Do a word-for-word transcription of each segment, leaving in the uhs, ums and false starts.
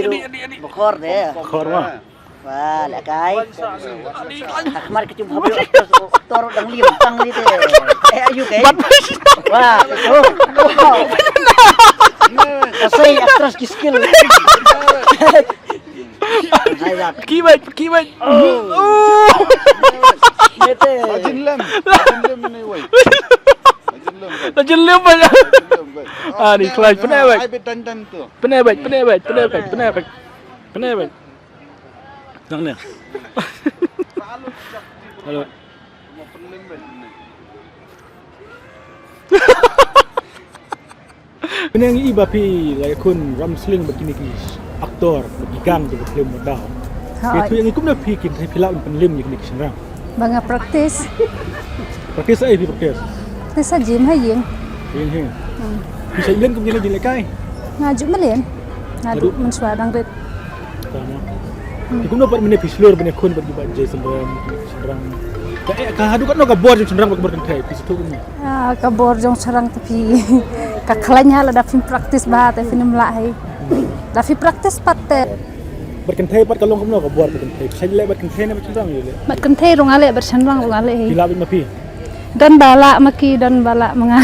Adi, adi, adi. Bokor de. Bokor ma. Wah, lehkai. Akmar kecum habis aktor, aktor dang liam tang ni te. Eh, ayu kai. Wah, oh. Wow. Kasai aktris ki skill. Hai, Zak. Kibat, kibat. Oh. Mete. Lajin lem. Lajin lem ni wai. Lajin lem. Lajin lem. Ah, ni kelai, pernah, wai. Ai, bet dan dan tu. Pynebait, pynebait, pynebait, pynebait. Pynebait. Nang ne. Halo. Pyneng i ba phi la ïakhun ram sling bad kine ki aktor, bad ki gang, bad ki film bad daw. Phi tu ïa ngi kumno phi kin phi lah ban pynlem ïa kine ki shynrang. Ba nga practice. Practice ai phi practice? Practice ha gym ha ïing. Ïing hi. Hmm. Phi shait mlien kum kine ki lehkai? Nga ju mlien. Nga duh mynshuwa dang rit. Tama. Hmm. Phi kumno pat mynne phi shlur ban ïakhun bad kiba jai shynrang, shynrang. Ka, eh, ka haduh katno ka bor jong shynrang bad ka bor kynthei phi sngewthuh kumno? Ah, ka bor jong shynrang te phi ka khlaiñ ha lada phim practice bha te phin ym lah hi. Lada phi practice pat te. Bad kynthei pat ka long kumno ka bor bad kynthei? Phi shait leh bad kynthei ne bad shynrang ïa leh? Bad kynthei ruh nga leh, bad shynrang ruh nga leh hi. Phi lah bad ma phi? Don ba lah ma ki, don ba lah ma nga.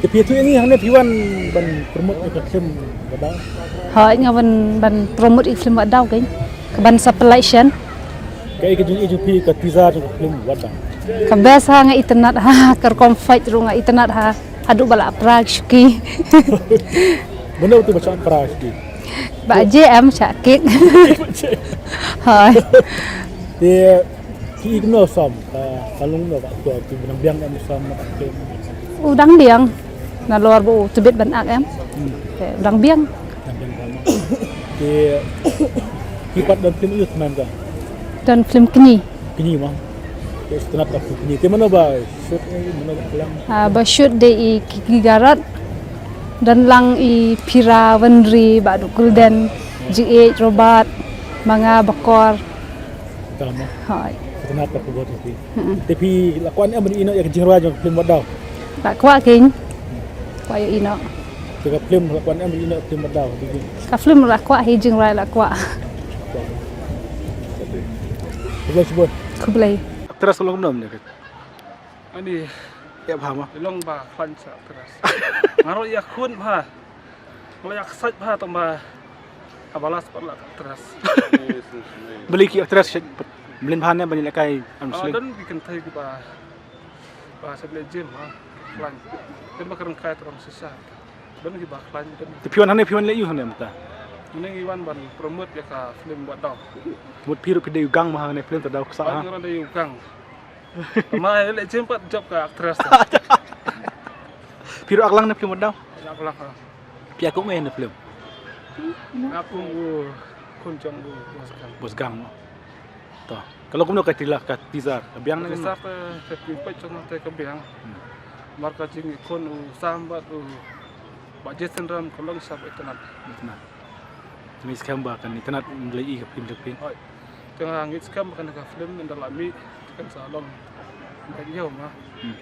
Te phi tu ïa ngi hangne phi wan ban promote ïa ka film ba daw? Hooid, nga wan ban promote ïa ka film ba daw kein. Ka ban sa pynlait shen. Kaei ka jingïeit jong phi ka teaser jong ka film Wat Daw? Ka best ha, nga itynnad ha, ka rukom fight ruh nga itynnad ha. Haduh ba la pra shuki. Mano tu ba shah pra shuki? Ba J M shah kick. Hooid. Te ki ignore sam, ka, ka long no ba tu ki nang biang em sam ba ki. U dang biang. Nalor ba u tbit ban ak em. Hmm. Te u dang biang. Dang biang sama. Te ki pat don film ïa kmen ka? Don film kñi. Kñi ma. Te sngewtynnat ka film kñi. Te mano ba shoot, eh, mano ba klam? Ah, ba shoot de i Kiki Garot. Don lang i Pira, Wenri, Bah Duk Gulden, G H, Robert, ma nga, Bakor. Tama. Hooid. Sngewtynnat ka khubor jong phi. Hmm. Te phi la kwah ne em ban ïohi noh ïa ka jingrwai jong ka film Wat Daw? La kwah kein. Kwah ïohi noh. Te ka film la kwah ne em ban ïohi noh film Wat Daw? Ka film la kwah hi, jingrwai la kwah. Khublei shibun. Khublei. Actress ka long kumno mynne ka? Ani. Ïa bha ma. Long ba khlaiñ sa actress. Nga ruh ïakhun bha. Nga la ïaksaid bha tang ba. Haba la spot la actress. Balei ki actress mlien bha ne ban ïalehkai arm wrestling? Ah, don ki kynthei kiba, ba sep leh gym ha. Khlaiñ. Don ba kren kai tang shisha. Don kiba khlaiñ don. Te phi wan hangne phi wan leh ïa u hangne mynta? Hangne ngi wan ban promote ïa ka film Wat Daw. Mut phi ruh phi dei u gang ma hangne film Wat Daw ksa ha. Phi ruh dei u gang. Ma leh gym pat jop ka actress. Phi ruh ak lang na film Wat Daw? Ak lang ha. Phi ïakhun ïa u na film? Ïakhun u khun jong u boss gang. Boss gang mo. To. Ka long kumno ka trailer, ka teaser, ka biang ne? Teaser te, te phi peit jong te ka biang. Hmm. Namar ka jingïakhun u Sam bad u Bah Jason Ram ka long shisha ba itynnad. Itynnad. Te ngi skhem ba kan itynnad ban leit ïa ka film jong phi. Hooid. Te nga ngeit skhem ba kane ka film ynda la mih te kan sa long ba ïew ma. Hmm.